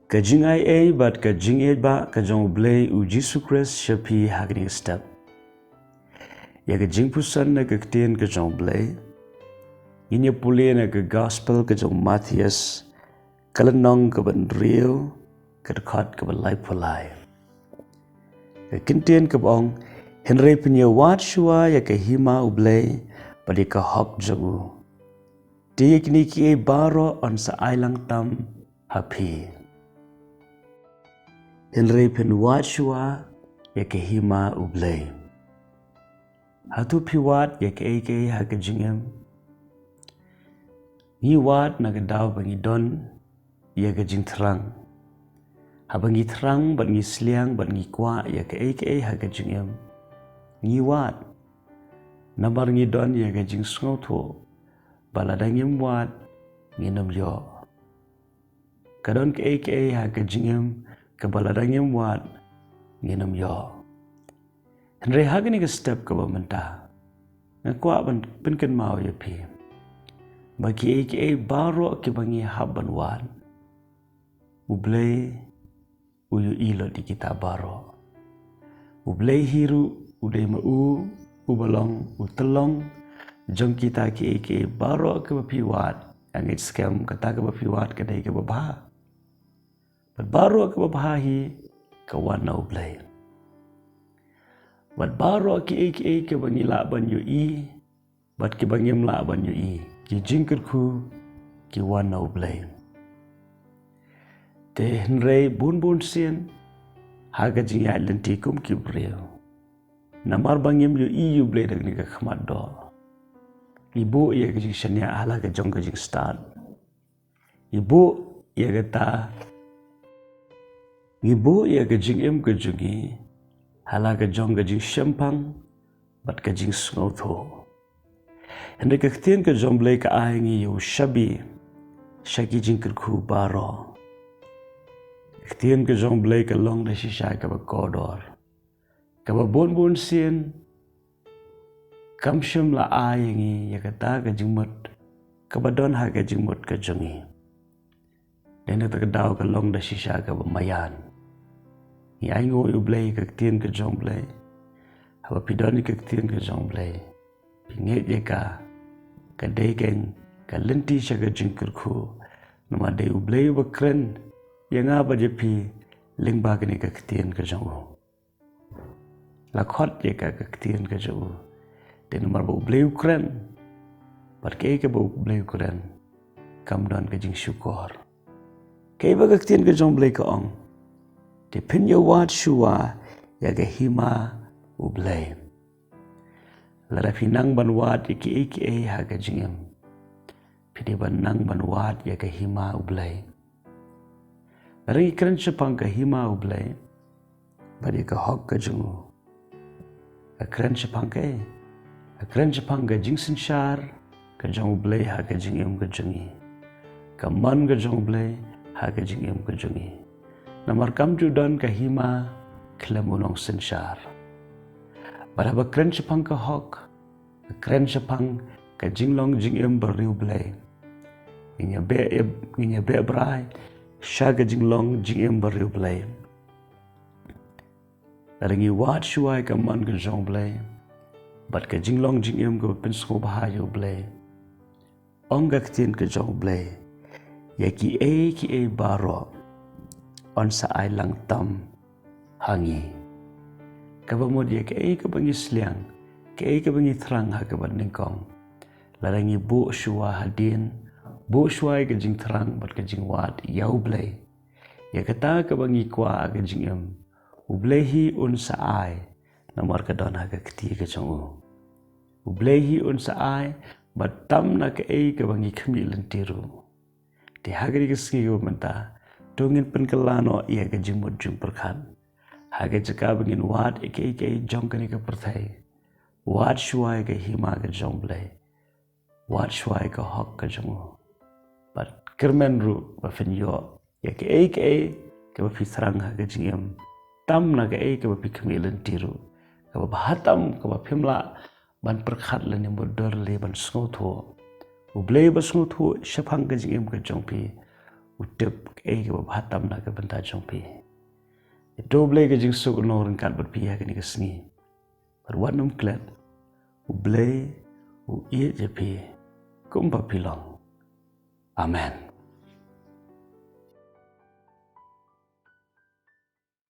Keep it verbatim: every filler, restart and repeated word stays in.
Ka jingaiei bad ka jingïeit ba ka jong U Blei U Jisu Khrist sha phi ha kane ka step. Ïa ka jingpuson na ka ktien ka jong U Blei, ngin ïa pule na ka Gospel ka jong u Mathaios, ka lynnong kaba hynriew, ka dkhot kaba laiphew lai. Ka ktien kaba ong, hynrei phin ïa wad shuwa ïa ka hima U Blei bad ïa ka hok jong u, te ïa kine kiei baroh yn sa ai lang tam ha phi. Hynrei phin wad shuwa ïa ka hima U Blei. Hato phi wad ïa kaei kaei ha ka jingim? Ngi wad na ka daw ba ngi don ïa ka jingthrang. Haba ngi thrang bad ngi sliang bad ngi kwah ïa kaei kaei ha ka jingim, ngi wad. Namar ngi don ïa ka jingsngewthuh ba lada ngim wad, ngin ym ïoh. Ka don kaei kaei ha ka jingim kaba lada ngim wad, ngin ym ïoh. Hynrei ha kane ka step kaba mynta, nga kwah ban pynkynmaw ïa phi ba kiei kiei baroh kiba ngi hap ban wad, U Blei u ïohi lut ïa kita baroh. U Blei hi ruh u dei ma u uba long u tyllong jong kita kiei kiei baroh kiba phi wad. Nga ngeit skhem kata kaba phi wad ka dei kaba bha. Bad baroh kaba bha hi ka wan na U Blei. Bad baroh kiei kiei kiba ngi lah ban ïohi bad kiba ngim lah ban ïohi, ki jingkyrkhu, ki wan na U Blei. Te hynrei bun bun sien ha ka jingïaid lynti kum ki briew, namar ba ngim ïohi ïa U Blei da kane ka khmat doh, ngi buh ïa ka jingshaniah ha la ka jong ka jingstad. Ngi buh ïa kata, ngi buh ïa ka jingim ka jong ngi ha la ka jong ka jingshemphang bad ka jingsngewthuh. Hynrei ka ktien ka jong U Blei ka ai ngi ïa u shabi sha ki jingkyrkhu baroh. Ka ktien ka jong U Blei ka long da shisha kaba kordor, kaba bun bun sien kam shym la ai ïa ngi ïa kata ka jingmut kaba don ha ka jingmut ka jong ngi. Dei na kata ka daw ka long da shisha kaba maïan. Ngi ainguh ïa U Blei ka ktien ka jong U Blei. Haba phi don ïa ka ktien ka jong U Blei, phi ngeit ïa ka, ka dei kein ka lynti sha ka jingkyrkhu. Namar dei U Blei uba kren ïa nga bad ïa phi lyngba kane ka ktien ka jong u. La khot ïa ka ka ktien ka jong u. Te namar ba U Blei u kren, bad kaei kaba U Blei u kren, kam don ka jingshukor. Kaei ba ka ktien ka jong U Blei ka ong, te phin ïa wad shuwa ïa ka hima U Blei. Lada phi nang ban wad ïa kiei kiei ha ka jingim, phi dei ban nang ban wad ïa ka hima U Blei. Lada ngi kren shaphang ka hima U Blei bad ïa ka hok ka jong u, ka kren shaphang kaei? Ka kren shaphang ka jingsynshar ka jong U Blei ha ka jingim ka jong ngi, ka mon ka jong U Blei ha ka jingim ka jong ngi. Namar kam ju don ka hima khlem u nongsynshar. Bad haba kren shaphang ka hok, ka kren shaphang ka jinglong jingim bariewblei. Ngin ïa beh, ngin ïa beh brai sha ka jinglong jingim bariewblei. Lada ngi wad shuwa ïa ka mon ka jong U Blei bad ka jinglong jingim kaba pynsngewbha ïa U Blei, ong ka ktien ka jong U Blei, ïa kiei kiei baroh yn sa ai lang tam ha ngi. Kaba mut ïa kaei kaba ngi sliang, kaei kaba ngi thrang ha kaba nyngkong, lada ngi buh shuwa hadien, buh shuwa ïa ka jingthrang bad ka jingwad ïa U Blei, ïa kata kaba ngi kwah ha ka jingim, U Blei hi un sa ai, namar ka don ha ka kti ka jong u. U Blei hi un sa ai, bad tam na kaei kaba ngi khmih lynti ruh. Te ha kane ka sngi kaba mynta, to ngin pynkylla noh ïa ka jingmut jingpyrkhat. Ha ka jaka ba ngin wad ïa kiei kiei jong kane ka pyrthei, wad shuwa ïa ka hima ka jong U Blei. Wad shuwa ïa ka hok ka jong u. Bad kyrmen ruh ba phin ïoh ïa kaei kaei kaba phi thrang ha ka jingim, tam na kaei kaba phi khmih lynti ruh, kaba bha tam kaba phim lah ban pyrkhat lane mutdur lane ban sngewthuh. U Blei ba sngewthuh shaphang ka jingim ka jong phi, u tip kaei kaba bha tam na ka bynta jong phi. Ïa to U Blei ka jingsuk u long ryngkat bad phi ha kane ka sngi. Bad wat nym klet, U Blei u ïeit ïa phi kumba phi long. Amen.